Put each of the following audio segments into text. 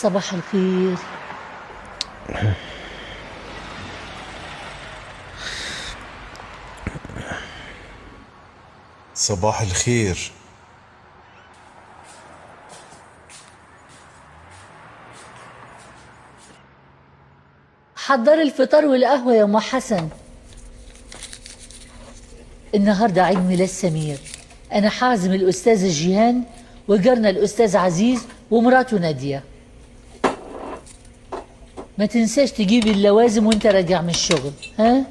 صباح الخير. صباح الخير. حضر الفطار والقهوة يا أم حسن. النهاردة عيد ميلاد سمير. أنا حازم الأستاذ جيهان وجارنا الأستاذ عزيز ومراته نادية. ما تنساش تجيب اللوازم وانت راجع من الشغل. ها؟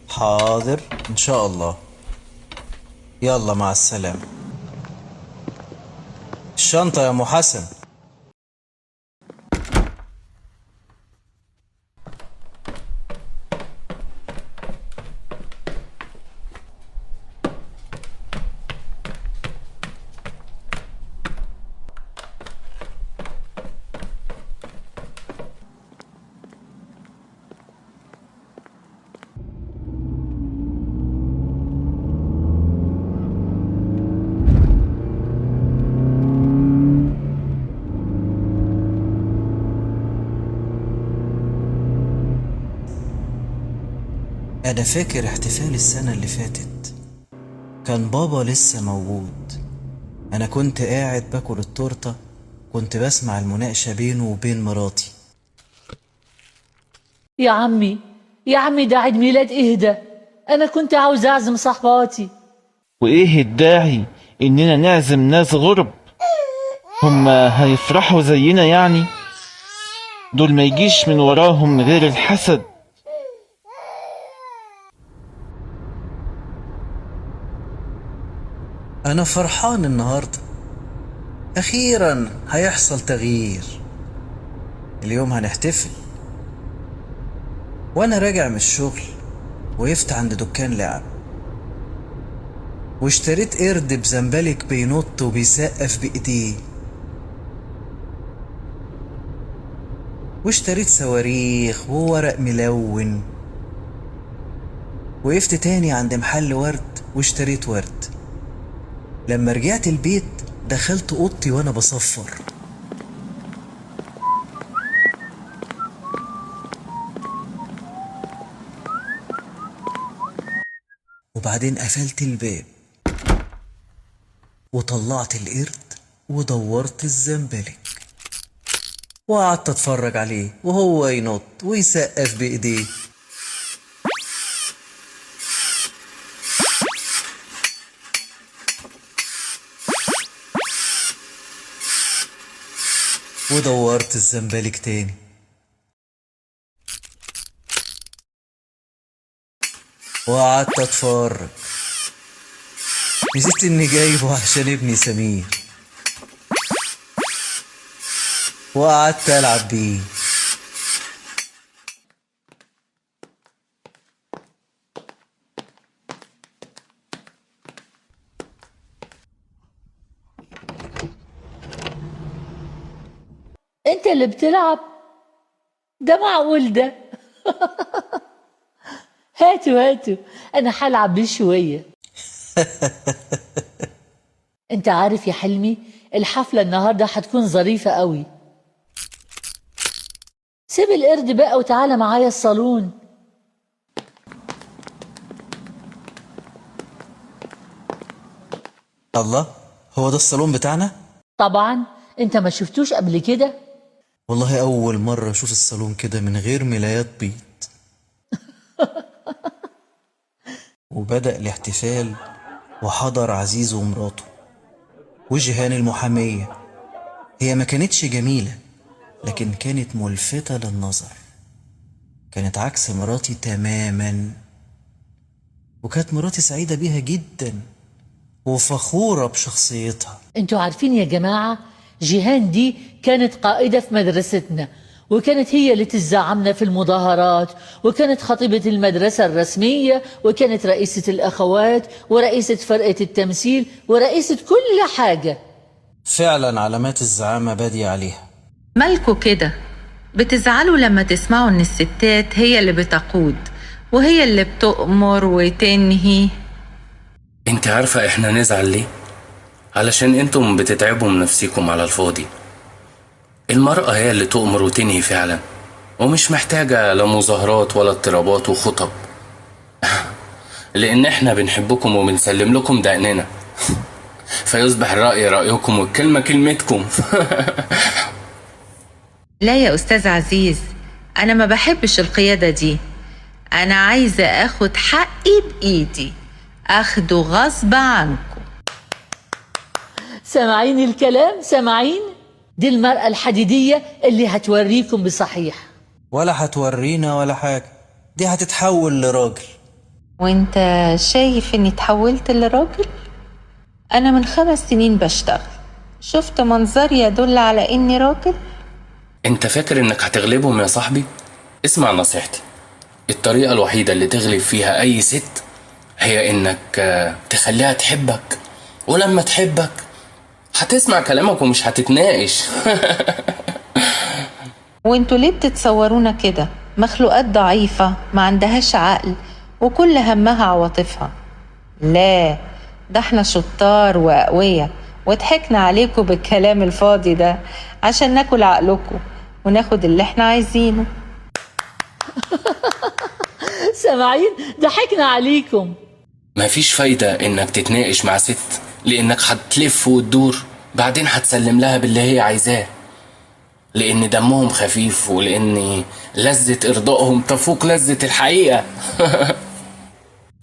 حاضر إن شاء الله. يلا مع السلامة. الشنطة يا أم حسن. أنا فاكر احتفال السنة اللي فاتت، كان بابا لسه موجود. أنا كنت قاعد باكل التورتة، كنت بسمع المناقشة بينه وبين مراتي. يا عمي يا عمي، ده عيد ميلاد، اهدى. أنا كنت عاوز أعزم صاحباتي. وإيه الداعي إننا نعزم ناس غرب؟ هما هيفرحوا زينا يعني؟ دول ما يجيش من وراهم غير الحسد. أنا فرحان النهاردة، أخيرا هيحصل تغيير. اليوم هنحتفل. وأنا راجع من الشغل وقفت عند دكان لعب واشتريت قرد بزنبلك بينط وبيسقف بإيديه، واشتريت صواريخ وورق ملون. وقفت تاني عند محل ورد واشتريت ورد. لما رجعت البيت دخلت أوضتي وأنا بصفر. وبعدين قفلت الباب وطلعت القرد ودورت الزنبلك وقعدت اتفرج عليه وهو ينط ويسقف بايديه. ودورت الزنبلك تاني. وقعدت اتفرج. نسيت اني جايبه عشان ابني سمير، وقعدت العب بيه. انت اللي بتلعب؟ ده معقول ده؟ هاتوا هاتوا، انا هلعب بيه شوية. انت عارف يا حلمي، الحفلة النهاردة هتكون ظريفة قوي. سيب القرد بقى وتعالى معايا الصالون. الله، هو ده الصالون بتاعنا؟ طبعا، انت ما شفتوش قبل كده؟ والله أول مرة أشوف الصالون كده من غير ملايات بيض. وبدأ الاحتفال، وحضر عزيز ومراته وجيهان المحامية. هي ما كانتش جميلة لكن كانت ملفتة للنظر، كانت عكس مراتي تماما. وكانت مراتي سعيدة بيها جدا وفخورة بشخصيتها. انتوا عارفين يا جماعة، جيهان دي كانت قائدة في مدرستنا، وكانت هي اللي تزعمنا في المظاهرات، وكانت خطيبة المدرسة الرسمية، وكانت رئيسة الأخوات، ورئيسة فرقة التمثيل، ورئيسة كل حاجة. فعلا علامات الزعامة بادية عليها. مالكوا كده بتزعلوا لما تسمعوا ان الستات هي اللي بتقود وهي اللي بتؤمر وتنهي؟ انت عارفة احنا نزعل ليه؟ علشان انتم بتتعبوا من نفسيكم على الفاضي. المرأة هي اللي تؤمر وتنهي فعلا، ومش محتاجة لا مظاهرات ولا اضطرابات وخطب، لأن احنا بنحبكم وبنسلم لكم دقننا، فيصبح الرأي رأيكم والكلمة كلمتكم. لا يا أستاذ عزيز، أنا ما بحبش القيادة دي. أنا عايزة أخد حقي بإيدي، أخده غصب عنكم. سامعين الكلام؟ سامعين؟ دي المرأة الحديدية اللي هتوريكم بصحيح. ولا هتورينا ولا حاجة، دي هتتحول لراجل. وانت شايف اني اتحولت لراجل؟ أنا من 5 سنين بشتغل، شفت منظري يدل على اني راجل؟ انت فاكر انك هتغلبهم يا صاحبي؟ اسمع نصيحتي، الطريقة الوحيدة اللي تغلب فيها اي ست هي انك تخليها تحبك، ولما تحبك هتسمع كلامك ومش هتتناقش. وانتوا ليه بتتصورونا كده؟ مخلوقات ضعيفة ما عندهاش عقل وكل همها عواطفها. لا، ده احنا شطار وأقوياء، وضحكنا عليكم بالكلام الفاضي ده عشان ناكل عقلكم وناخد اللي احنا عايزينه. سامعين؟ ضحكنا عليكم. مفيش فايدة انك تتناقش مع ست، لانك هتلف وتدور بعدين هتسلم لها باللي هي عايزاه، لان دمهم خفيف ولان لذة ارضائهم تفوق لذة الحقيقة.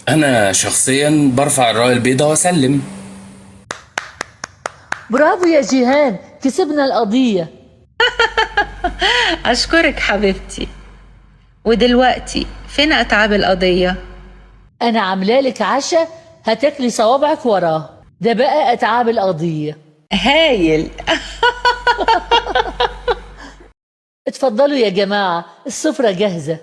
انا شخصيا برفع الراية البيضاء واسلم. برافو يا جيهان، كسبنا القضية. أشكرك حبيبتي. ودلوقتي فين أتعاب القضية؟ أنا عاملالك عشاء هتاكلي صوابعك وراه، ده بقى أتعاب القضية. هايل. اتفضلوا يا جماعة، السفرة جاهزة.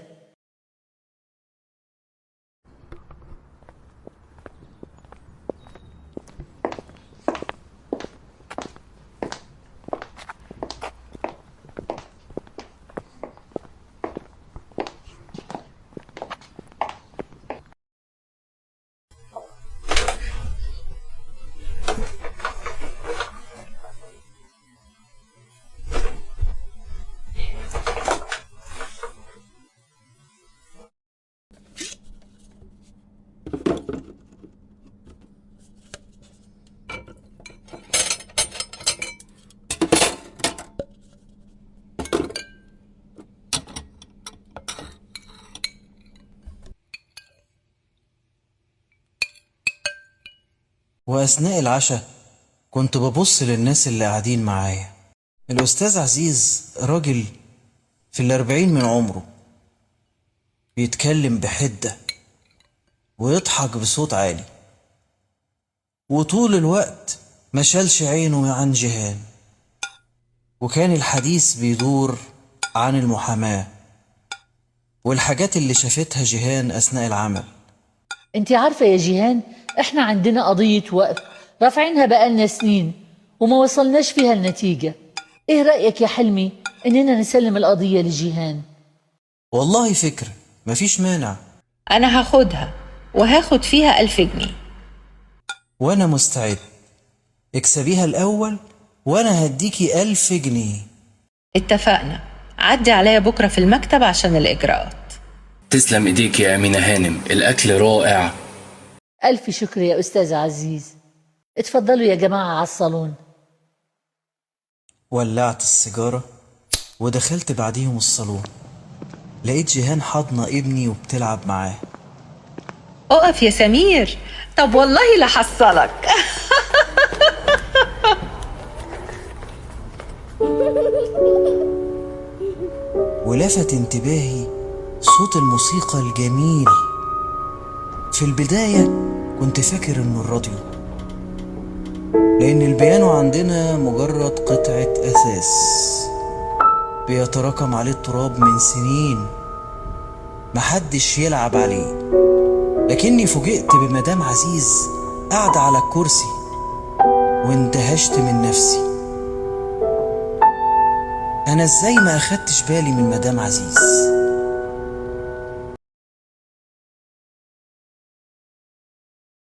وأثناء العشاء كنت ببص للناس اللي قاعدين معايا. الأستاذ عزيز راجل في 40 من عمره، بيتكلم بحدة ويضحك بصوت عالي، وطول الوقت ما شالش عينه عن جيهان. وكان الحديث بيدور عن المحاماة والحاجات اللي شافتها جيهان أثناء العمل. انت عارفة يا جيهان، احنا عندنا قضية وقف رافعينها بقالنا سنين وما وصلناش فيها النتيجة. ايه رأيك يا حلمي اننا نسلم القضية لجيهان؟ والله فكرة، مفيش مانع. أنا هاخدها وهاخد فيها 1000 جنيه. وانا مستعد، اكسبيها الأول وانا هديكي 1000 جنيه. اتفقنا. عدي عليا بكرة في المكتب عشان الإجراءات. تسلم ايديك يا أمينة هانم، الأكل رائع. ألف شكر يا أستاذ عزيز. اتفضلوا يا جماعة على الصالون. ولعت السيجارة ودخلت بعديهم الصالون، لقيت جيهان حاضنة ابني وبتلعب معاه. اقف يا سمير، طب والله لحصلك. ولفت انتباهي صوت الموسيقى الجميل. في البداية كنت فاكر انه الراديو، لان البيانو عندنا مجرد قطعة أثاث بيتراكم عليه التراب من سنين، محدش يلعب عليه. لكني فوجئت بمدام عزيز قاعدة على الكرسي، واندهشت من نفسي. أنا إزاي ما أخدتش بالي من مدام عزيز؟